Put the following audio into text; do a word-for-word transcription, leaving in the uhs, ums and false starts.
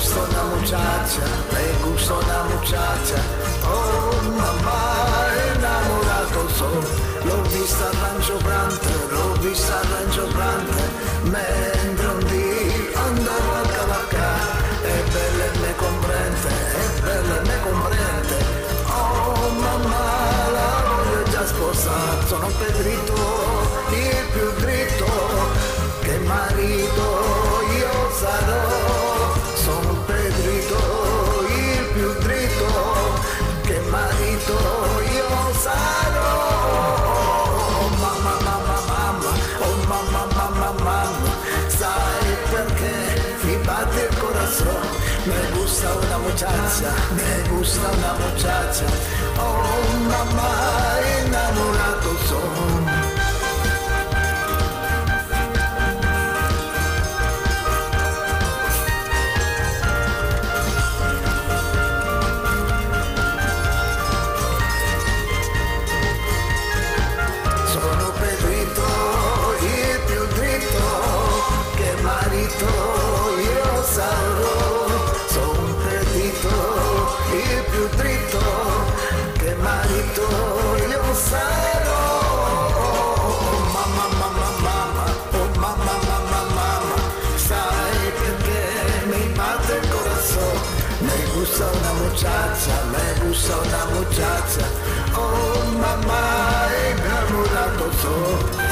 gusta una muchacha, me gusta una muchacha. Oh mamma, enamorado so. L'ho vista a Rancho Grande, l'ho vista a Rancho Grande, mentre un dì andavo a cavalcare. È bella e me comprende, è bella e me comprende. Oh mamma, la voglio già sposare. Sono Pedrito, il più dritto. Che marito io sarò, sono Pedrito il più dritto. Che marito io sarò. Oh mamma, mamma, mamma, oh mamma, mamma, mamma, sai perché mi batte il corazón? Me gusta una muchacha, me gusta una muchacha. Oh mamma, enamorado sono. Sono Pedrito, il più dritto, che marito io sarò. Sono Pedrito, il più dritto, che marito io sarò. Oh mamma, mamma, mamma, oh mamma, mamma, mamma, sai perché mi batte il corazón? Me gusta una muchacha, me gusta una muchacha. Oh mamma, enamorado soy.